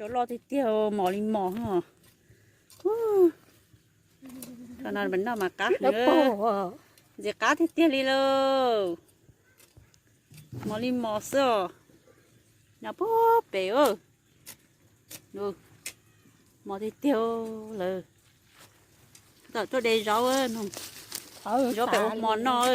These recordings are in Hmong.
Loj tiag tiag, mos li mos. Thaum no noj mas qab heev, ntxim qab tiag tiag li lauj. Mos li mos xwb os. Nyob puag pem, mos tiag tiag lawm. Tawm tuaj de zaub, zaub pem ua mov noj.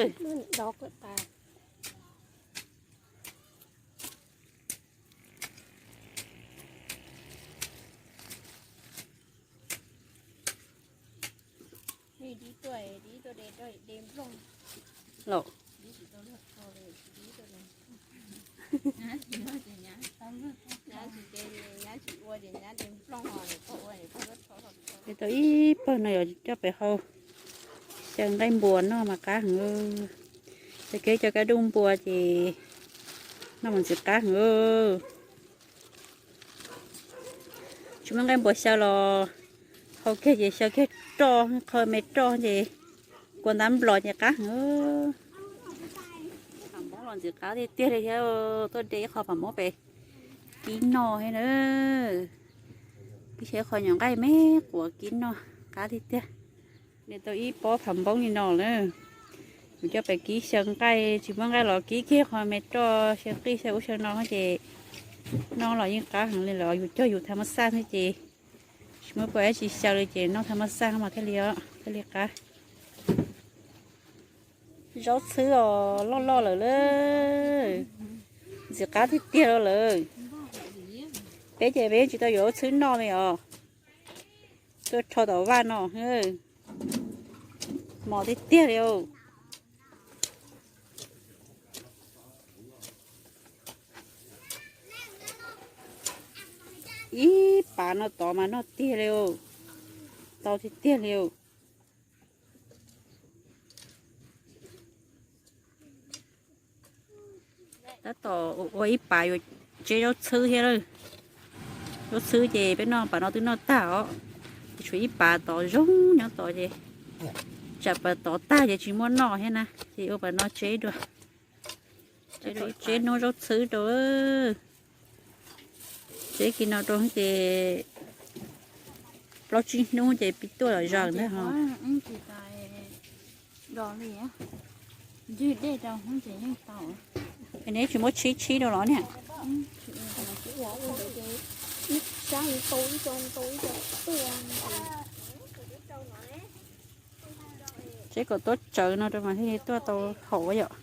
Los, de tau ib pawg no yog coj pem hau xyaw nqaij npua noj mas qab heev. Xyaw kiag cov kab dub npua ces noj mas ntxim qab heev. Tsis muaj nqaij npua xyaw los hau kiag ces xyaw kiag roj, qho me roj ces kua ntab nplos ces qab heev. Pham Npoob los ntxim qab tiag tiag li thiab, tuaj de ib qho pham Npoob pem kib noj thiab na. Ib qho nyuam nqaij me quav kib noj qab tiag tiag. De tau ib pob pham Npoob li no na. Yus coj pem kib xyaw nqaij, tsis muaj nqaij los kib kiag qho me roj xyaw nqaij xyaw ub xyaw no ces noj los yeej qab heev li lawm. Yus cog yus tham mab xaj thiab ces tsis muaj pab dab tsi xyaw li ces noj tham mab xaj mas thiaj li, thiaj li qab. Zaub txhwb os, loj loj lawm lauj. Ntxim qab tiag tiag lawm. Peb ces peb tsis tau yuav zaub txhwb noj li os. Tuaj rho tom vaj no, mos tiag tiag li. Ib pas no tod mas noj tiag li, tau tiag tiag li. Tab tom ua ib pas yuav tseb zaub txhwb thiab lawm. Zaub txhwb ces peb noj pas no twb noj tag os, ces tshuav ib pas tod zoo nyob tod ces tsam pas tod tag ces tsis muaj noj thiab na, ces ua pas no tseb dua. Tseb hnub zaub txhwb rau. Tseb kiag no rau ces plaub tsib hnub ces pib tuaj lom zog ntag ho. Neb tsis muab tshib tshib rau los niam? Tseb kom tuab tsawv no rau mas thiaj li tuaj tau haum yom.